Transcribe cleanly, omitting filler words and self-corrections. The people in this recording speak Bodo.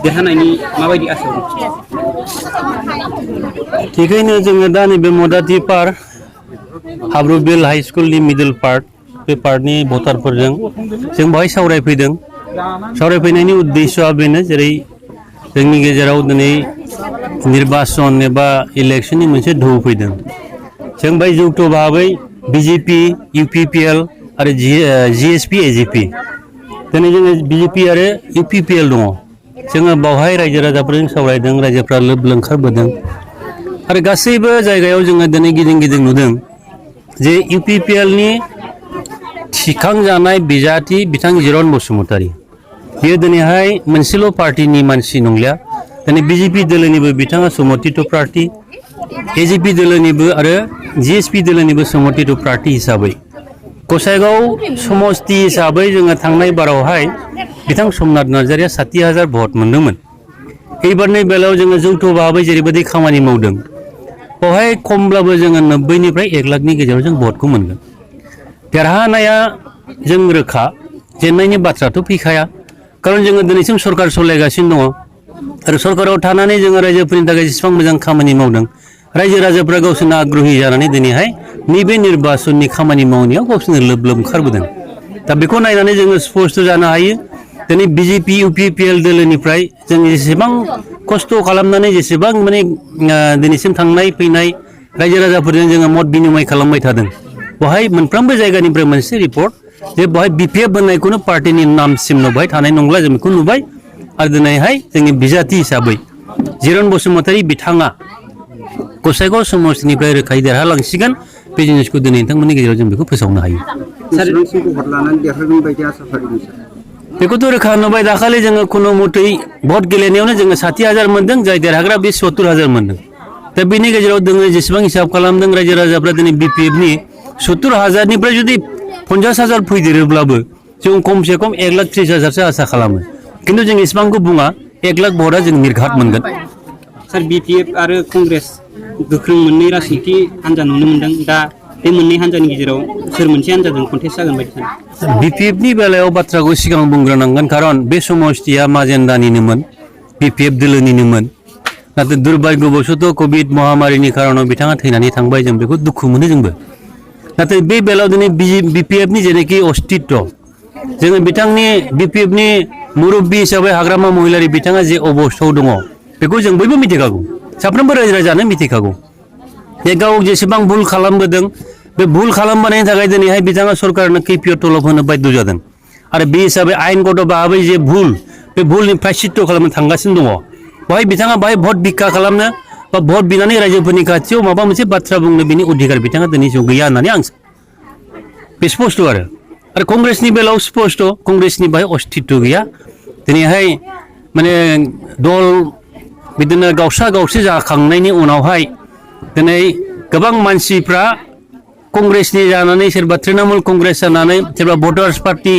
देरहानायनि माबायदि आसा दं? थिगैनो जोङो दा नैबे मदाति पार्क हाब्रुबिल हाई स्कुलनि मिडल पार्ट बे पार्टनि भटारफोरजों जों बेवहाय सावरायफैनायनि उद्देश्यआ बेनो जेरै जोंनि गेजेराव दिनै निर्बाचन एबा इलेक्शननि मोनसे ढौ फैदों जों बाय जौथ' भाबै बिजेपि इउपिपिएल आरो जिएसपि एजिपि दिनै जोङो बिजेपि आरो इउपिपिएल दङ जोङो बावहाय रायजो राजाफोरजों सावरायदों रायजोफ्रा लोब ओंखारबोदों आरो गासैबो जायगायाव जोङो दिनै गिदिं नुदों जे इउपिपिएलनि थिखांजानाय बिजाथि बिथां जिरन बसुमतारी बियो दिनैहाय मोनसेल' पार्टिनि मानसि नंलिया दिनै बिजेपि दोलोनिबो बिथाङा समर्थित पार्टि एजिपि दोलोनिबो आरो जिएसपि दोलोनिबो समर्थित पार्टि हिसाबै गसाइगाव समस्ति हिसाबै जोङो थांनाय बारावहाय बिथां समनाथ नार्जारिया 60,000 भट मोन्दोंमोन एबारनि बेलायाव जोङो जौथ' भाबै जेरैबायदि खामानि मावदों बेवहाय खमब्लाबो जोङो 90निफ्राय 1 लाखनि गेजेराव जों भटखौ मोनगोन देरहानाया जों रोखा जेननायनि बाथ्राथ' फैखाया खारन जोङो दिनैसिम सरकार सालायगासिनो दङ आरो सरकाराव थानानै जोङो रायजोफोरनि थाखाय जेसेबां मोजां खामानि मावदों रायजो राजाफ्रा गावसोरनो आग्रही जानानै दिनैहाय नैबे निर्बाचननि खामानि मावनायाव गावसोरनो लोब ओंखारबोदों दा बेखौ नायनानै जोङो स्पष्ट जानो हायो दिनै बिजेपि इउपिपिएल दोलोनिफ्राय जों जेसेबां खस्थ' खालामनानै जेसेबां माने दिनैसिम थांनाय फैनाय रायजो राजाफोरजों जोङो मत बिनिमय खालामबाय थादों बेवहाय मोनफ्रोमबो जायगानिफ्राय मोनसे रिपर्ट जे बेवहाय बिपिएफ होननायखौनो पार्टिनि नामसिमल' बेवहाय थानाय नंला जों बेखौ नुबाय आरो दिनैहाय जोंनि बिजाथि हिसाबै जिरन बसुमतारी बिथाङा गसाइगाव समस्तिनिफ्राय रोखायै देरहालांसिगोन बे जिनिसखौ दिनै नोंथांमोननि गेजेराव जों बेखौ फोसावनो हायो बेखौथ' रोखा नुबाय दाखालि जोङो खुनु मथै भट गेलेनायावनो जोङो 60,000 मोन्दों जाय देरहाग्रा बे 70,000 मोन्दों दा बेनि गेजेराव जोङो जेसेबां हिसाब खालामदों रायजो राजाफ्रा दिनै बिपिएफनि 70,000निफ्राय जुदि 50,000 फैदेरोब्लाबो जों खमसे खम 1,30,000सो आसा खालामो खिन्थु जों इसेबांखौ बुङा 1 लाख भटआ जों निर्घात मोनगोन सार बिपिएफ आरो कंग्रेस गोख्रों मोननै राजनीति हान्जा नुनो मोनदों दा बे मोननै हान्जानि गेजेराव सोर मोनसे हान्जाजों कन्टेस्ट जागोन बायदि सानो बिपिएफनि बेलायाव बाथ्राखौ सिगां बुंग्रोनांगोन खारन बे समस्तिया माजेन्दानिनोमोन बिपिएफ दोलोनिनोमोन नाथाय दुर्भाग्यबशत' कभिड महामारिनि खारनाव बिथाङा थैनानै थांबाय जों बेखौ दुखु मोनो जोंबो नाथाय बे बेलायाव दिनै बिपिएफनि जेनाखि अस्तित्व जोङो बिथांनि बिपिएफनि मुरब्बी हिसाबै हाग्रामा महिलारि बिथाङा जे अबस्थायाव दङ बेखौ जों बयबो मिथिखागौ साफ्रोमबो रायजो राजानो मिथिखागौ जे गाव जेसेबां भुल खालामबोदों बे भुल खालामबोनायनि थाखाय दिनैहाय बिथाङा सरकारनो कैफियत तलब होनो बाध्य जादों आरो बे हिसाबै आयेनगत भाबै जे भुल बे भुलनि प्रायश्चित्त खालामनो थांगासिनो दङ बेवहाय बिथाङा बाहाय भट भिक्षा खालामनो बा भट बिनानै रायजोफोरनि खाथियाव माबा मोनसे बाथ्रा बुंनो बिनि अधिकार बिथाङा दिनैसिम गैया होननानै आं बे स्पष्ट आरो कंग्रेसनि बेलायाव स्पष्ट कंग्रेसनि बाहाय अस्तित्व गैया दिनैहाय माने दल बिदिनो गावसा गावसि जाखांनायनि उनावहाय दिनै गोबां मानसिफ्रा कंग्रेसनि जानानै सोरबा तृणमूल कंग्रेस जानानै सोरबा भटार्स पार्टी